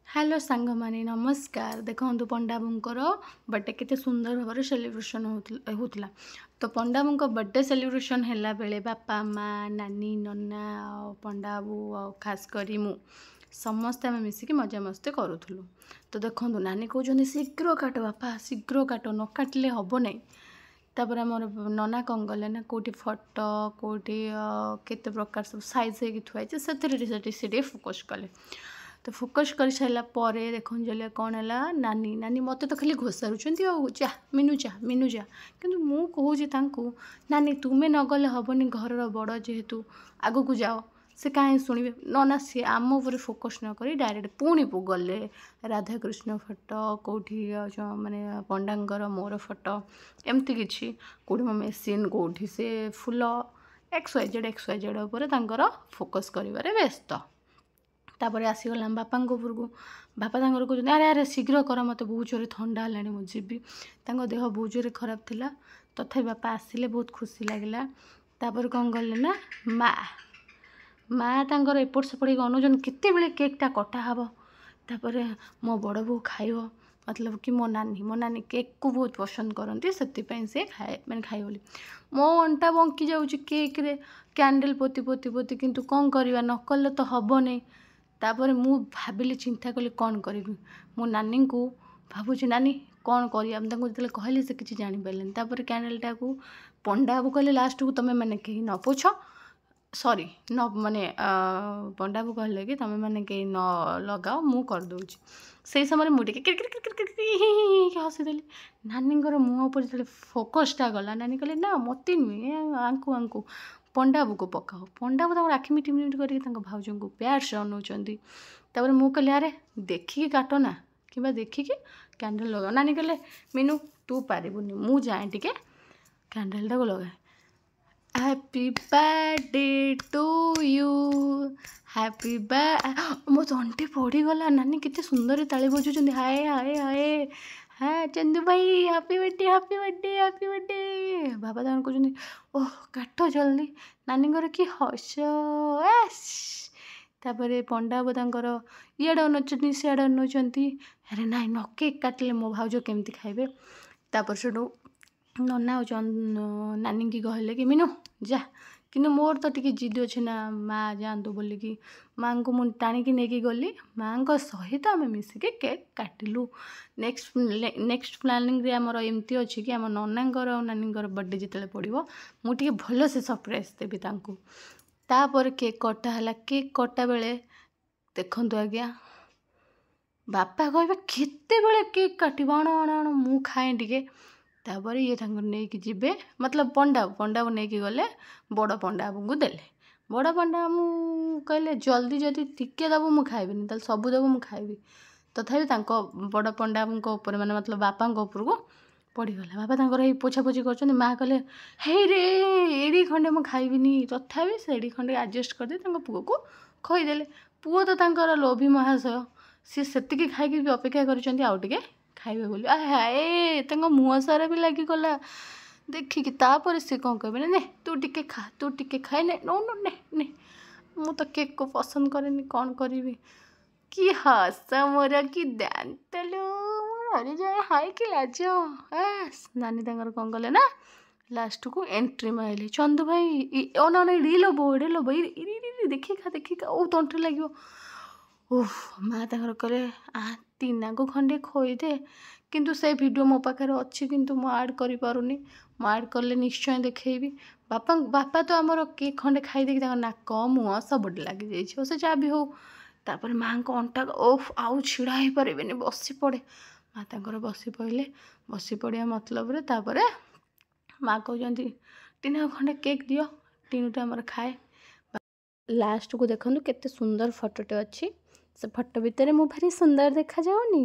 Hello ସାଙ୍ଗମାନେ, ନମସ୍କାର। ଦେଖନ୍ତୁ, ପଣ୍ଡାବୁଙ୍କର ବର୍ଥଡ଼େ କେତେ ସୁନ୍ଦର ଭାବରେ ସେଲିବ୍ରେସନ୍ ହେଉଥିଲା। ତ ପଣ୍ଡାବୁଙ୍କ ବର୍ଥଡ଼େ ସେଲିବ୍ରେସନ୍ ହେଲା ବେଳେ ବାପା, ମା, ନାନୀ, ନନା ଆଉ ପଣ୍ଡାବାବୁ ଆଉ ଖାସ୍ କରି ମୁଁ, ସମସ୍ତେ ଆମେ ମିଶିକି ମଜାମସ୍ତି କରୁଥିଲୁ। ତ ଦେଖନ୍ତୁ, ନାନୀ କହୁଛନ୍ତି, "ଶୀଘ୍ର କାଟ ବାପା, ଶୀଘ୍ର କାଟ, ନ କାଟିଲେ ହେବ ନାହିଁ।" ତାପରେ ଆମର ନନା କ'ଣ କଲେ ନା, କେଉଁଠି ଫଟୋ, କେଉଁଠି କେତେ ପ୍ରକାର ସବୁ ସାଇଜ୍ ହେଇକି ଥୁଆ ହେଇଛି, ସେଥିରେ ସେଠି ସେ ଟିକେ ଫୋକସ୍ କଲେ। ତ ଫୋକସ୍ କରିସାରିଲା ପରେ ଦେଖନ୍ତୁ ଜଲିଆ କ'ଣ ହେଲା। ନାନୀ ନାନୀ ମୋତେ ତ ଖାଲି ଘୋଷାରୁଛନ୍ତି ଆଉ, "ଯା ମିନୁ, ଯା ମିନୁ, ଯା।" କିନ୍ତୁ ମୁଁ କହୁଛି ତାଙ୍କୁ, "ନାନୀ, ତୁମେ ନଗଲେ ହେବନି, ଘରର ବଡ଼ ଯେହେତୁ ଆଗକୁ ଯାଅ।" ସେ କାହିଁ ଶୁଣିବେ ନନା। ସିଏ ଆମ ଉପରେ ଫୋକସ୍ ନ କରି ଡାଇରେକ୍ଟ ପୁଣି ଗଲେ ରାଧାକୃଷ୍ଣ ଫଟୋ, କେଉଁଠି ମାନେ ପଣ୍ଡାଙ୍କର ମୋର ଫଟୋ, ଏମିତି କିଛି, କେଉଁଠି ମୋ ମେସିନ୍, କେଉଁଠି ସେ ଫୁଲ, X Y Z, X Y Z ଉପରେ ତାଙ୍କର ଫୋକସ୍ କରିବାରେ ବ୍ୟସ୍ତ। ତାପରେ ଆସିଗଲା ଆମ ବାପାଙ୍କ ଉପରକୁ। ବାପା ତାଙ୍କର କହୁଛନ୍ତି, "ଆରେ ଆରେ, ଶୀଘ୍ର କର, ମୋତେ ବହୁତ ଜୋରେ ଥଣ୍ଡା ହେଲାଣି, ମୁଁ ଯିବି।" ତାଙ୍କ ଦେହ ବହୁତ ଜୋରେ ଖରାପ ଥିଲା, ତଥାପି ବାପା ଆସିଲେ, ବହୁତ ଖୁସି ଲାଗିଲା। ତାପରେ କ'ଣ କଲେ ନା, ମା ମା ତାଙ୍କର ଏପଟ ସେପଟ ହେଇକି ଅନଉଛନ୍ତି କେତେବେଳେ କେକ୍ଟା କଟା ହେବ, ତାପରେ ମୋ ବଡ଼ ବୋଉ ଖାଇବ। ମତଲବ କି ମୋ ନାନୀ, ମୋ ନାନୀ କେକ୍କୁ ବହୁତ ପସନ୍ଦ କରନ୍ତି, ସେଥିପାଇଁ ସେ ଖାଏ, ମାନେ ଖାଇବ ବୋଲି। ମୋ ଅଣ୍ଟା ବଙ୍କି ଯାଉଛି କେକ୍ରେ କ୍ୟାଣ୍ଡେଲ୍ ପୋତି ପୋତି ପୋତି। କିନ୍ତୁ କ'ଣ କରିବା, ନ କଲେ ତ ହେବନି। ତାପରେ ମୁଁ ଭାବିଲି, ଚିନ୍ତା କଲି, କ'ଣ କରିବି? ମୋ ନାନୀଙ୍କୁ ଭାବୁଛି, "ନାନୀ, କ'ଣ କରିବା?" ମୁଁ ତାଙ୍କୁ ଯେତେବେଳେ କହିଲି, ସେ କିଛି ଜାଣିପାରିଲେନି। ତାପରେ କ୍ୟାଣ୍ଡେଲ୍ଟାକୁ ପଣ୍ଡା ବାବୁ କହିଲେ ଲାଷ୍ଟକୁ, "ତୁମେ ମାନେ କେହି ନ ପୋଛ।" ସରି, ନ ମାନେ ପଣ୍ଡାବାବୁ କହିଲେ କି "ତୁମେ ମାନେ କେହି ନ ଲଗାଅ, ମୁଁ କରିଦେଉଛି।" ସେଇ ସମୟରେ ମୁଁ ଟିକେ କିରି କିରି କିରି କିରି ହି ହି ହସିଦେଲି। ନାନୀଙ୍କର ମୁହଁ ଉପରେ ଯେତେବେଳେ ଫୋକସ୍ଟା ଗଲା, ନାନୀ କହିଲେ, "ନା, ମୋତେ ନୁହେଁ, ଆଙ୍କୁ ଆଙ୍କୁ ପଣ୍ଡାବାବୁକୁ ପକାଅ।" ପଣ୍ଡାବାବୁ ତାଙ୍କର ଆଖି ମିଟି ମିଟି କରିକି ତାଙ୍କ ଭାଉଜଙ୍କୁ ପ୍ୟାର ସେ ଅନଉଛନ୍ତି। ତାପରେ ମୁଁ କହିଲି, "ଆରେ, ଦେଖିକି କାଟ ନା, କିମ୍ବା ଦେଖିକି କ୍ୟାଣ୍ଡେଲ୍ ଲଗାଅ।" ନାନୀ କହିଲେ, "ମିନୁ, ତୁ ପାରିବୁନି, ମୁଁ ଯାଏଁ ଟିକେ କ୍ୟାଣ୍ଡେଲ୍ଟାକୁ ଲଗାଏ। Happy birthday to you, happy ba" ମୋ ତଣ୍ଟି ପଡ଼ିଗଲା। ନାନୀ କେତେ ସୁନ୍ଦର ତାଳି ବଜାଉଛନ୍ତି। ହାଏ ହାଏ ହାଏ। ହଁ ଚନ୍ଦୁ ଭାଇ, happy birthday, happy birthday, happy birthday। ବାବା ତାଙ୍କର କହୁଛନ୍ତି, "ଓହ, କାଟ ଜଲ୍ଦି।" ନାନୀଙ୍କର କି ହସ। ଏସ୍ ତାପରେ ପଣ୍ଡାବାବୁ ତାଙ୍କର ଇଆଡ଼େ ଅନଉଛନ୍ତି, ସିଆଡ଼େ ଅନଉଛନ୍ତି। ଆରେ ନାଇଁ, ନ କେକ୍ କାଟିଲେ ମୋ ଭାଉଜ କେମିତି ଖାଇବେ? ତାପରେ ସେଠୁ ନନା ଆଉ ନାନୀକି କହିଲେ କି, "ମିନୁ, ଯା।" କିନ୍ତୁ ମୋର ତ ଟିକେ ଜିଦ୍ ଅଛି ନା, ମା ଯାଆନ୍ତୁ ବୋଲିକି। ମାଆଙ୍କୁ ମୁଁ ଟାଣିକି ନେଇକି ଗଲି। ମାଆଙ୍କ ସହିତ ଆମେ ମିଶିକି କେକ୍ କାଟିଲୁ। ନେକ୍ସଟ ନେକ୍ସଟ ପ୍ଲାନିଂରେ ଆମର ଏମିତି ଅଛି କି ଆମ ନନାଙ୍କର ଆଉ ନାନୀଙ୍କର ବର୍ଥଡ଼େ ଯେତେବେଳେ ପଡ଼ିବ, ମୁଁ ଟିକେ ଭଲସେ ସରପ୍ରାଇଜ୍ ଦେବି ତାଙ୍କୁ। ତାପରେ କେକ୍ କଟା ହେଲା। କେକ୍ କଟା ବେଳେ ଦେଖନ୍ତୁ ଆଜ୍ଞା, ବାପା କହିବେ, "କେତେବେଳେ କେକ୍ କାଟିବ? ଆଣ ଆଣ ଆଣ, ମୁଁ ଖାଏଁ ଟିକେ।" ତାପରେ ଇଏ ତାଙ୍କର ନେଇକି ଯିବେ, ମତଲବ ପଣ୍ଡା ପଣ୍ଡାକୁ ନେଇକି ଗଲେ, ବଡ଼ ପଣ୍ଡାବାବୁଙ୍କୁ ଦେଲେ। ବଡ଼ ପଣ୍ଡା ମୁଁ କହିଲେ, "ଜଲ୍ଦି, ଯଦି ଟିକେ ଦେବୁ ମୁଁ ଖାଇବିନି, ତାହେଲେ ସବୁ ଦେବୁ ମୁଁ ଖାଇବି।" ତଥାପି ତାଙ୍କ ବଡ଼ ପଣ୍ଡାଙ୍କ ଉପରେ, ମାନେ ମତଲବ ବାପାଙ୍କ ଉପରକୁ ପଡ଼ିଗଲା। ବାପା ତାଙ୍କର ଏଇ ପୋଛାପୋଛି କରୁଛନ୍ତି। ମା କହିଲେ, "ହେଇରେ, ଏଡ଼ି ଖଣ୍ଡେ ମୁଁ ଖାଇବିନି।" ତଥାପି ସେ ଏଡ଼ି ଖଣ୍ଡେ ଆଡ଼ଜଷ୍ଟ କରିଦେଇ ତାଙ୍କ ପୁଅକୁ ଖୋଇଦେଲେ। ପୁଅ ତ ତାଙ୍କର ଲୋଭୀ ମହାଶୟ, ସିଏ ସେତିକି ଖାଇକି ବି ଅପେକ୍ଷା କରିଛନ୍ତି ଆଉ ଟିକେ ଖାଇବେ ବୋଲି। ଆ ହାଏ, ତାଙ୍କ ମୁହଁ ସାରା ବି ଲାଗିଗଲା ଦେଖିକି। ତାପରେ ସେ କ'ଣ କହିବେ ନା, "ନେ, ତୁ ଟିକେ ଖା, ତୁ ଟିକେ ଖାଇ ନେ, ନଉନୁ, ନେ ନେ।" ମୁଁ ତ କେକ୍କୁ ପସନ୍ଦ କରେନି, କ'ଣ କରିବି? କି ହସ ମୋର, କି ଦାନ୍ତ ଲୋ, ମୁଁ ମରିଯାଏ। ହାଏ, କି ଲାଜ। ନାନୀ ତାଙ୍କର କ'ଣ କଲେ ନା, ଲାଷ୍ଟକୁ ଏଣ୍ଟ୍ରି ମାରିଲେ, "ଚନ୍ଦୁ ଭାଇ, ଓ ନା ନା, ଏଡ଼ି ଲୋବ, ଏଡ଼େ ଲୋବ, ଦେଖିକି ଖା, ଦେଖିକି ଖା, ଓ ତଣ୍ଟିରେ ଲାଗିବ।" ଓଃ, ମା ତାଙ୍କର କହିଲେ, "ଆ ଟିନାକୁ ଖଣ୍ଡେ ଖୋଇଦେ।" କିନ୍ତୁ ସେ ଭିଡ଼ିଓ ମୋ ପାଖରେ ଅଛି, କିନ୍ତୁ ମୁଁ ଆଡ଼୍ କରିପାରୁନି। ମୁଁ ଆଡ଼୍ କଲେ ନିଶ୍ଚୟ ଦେଖେଇବି। ବାପା ବାପା ତ ଆମର କେକ୍ ଖଣ୍ଡେ ଖାଇଦେଇକି ତାଙ୍କ ନାକ, ମୁହଁ ସବୁଠି ଲାଗିଯାଇଛି। ଓ ସେ ଯାହା ବି ହଉ, ତାପରେ ମାଆଙ୍କ ଅଣ୍ଟା, ଓଃ, ଆଉ ଛିଡ଼ା ହେଇପାରିବେନି, ବସି ପଡ଼େ। ମା ତାଙ୍କର ବସି ପଡ଼ିଲେ। ବସି ପଡ଼ିବା ମତଲବରେ ତାପରେ ମା କହୁଛନ୍ତି, "ଟିନାକୁ ଖଣ୍ଡେ କେକ୍ ଦିଅ, ଟିନୁଟା ଆମର ଖାଏ।" ଲାଷ୍ଟକୁ ଦେଖନ୍ତୁ, କେତେ ସୁନ୍ଦର ଫଟୋଟେ ଅଛି। ସେ ଫଟୋ ଭିତରେ ମୁଁ ଭାରି ସୁନ୍ଦର ଦେଖାଯାଉନି?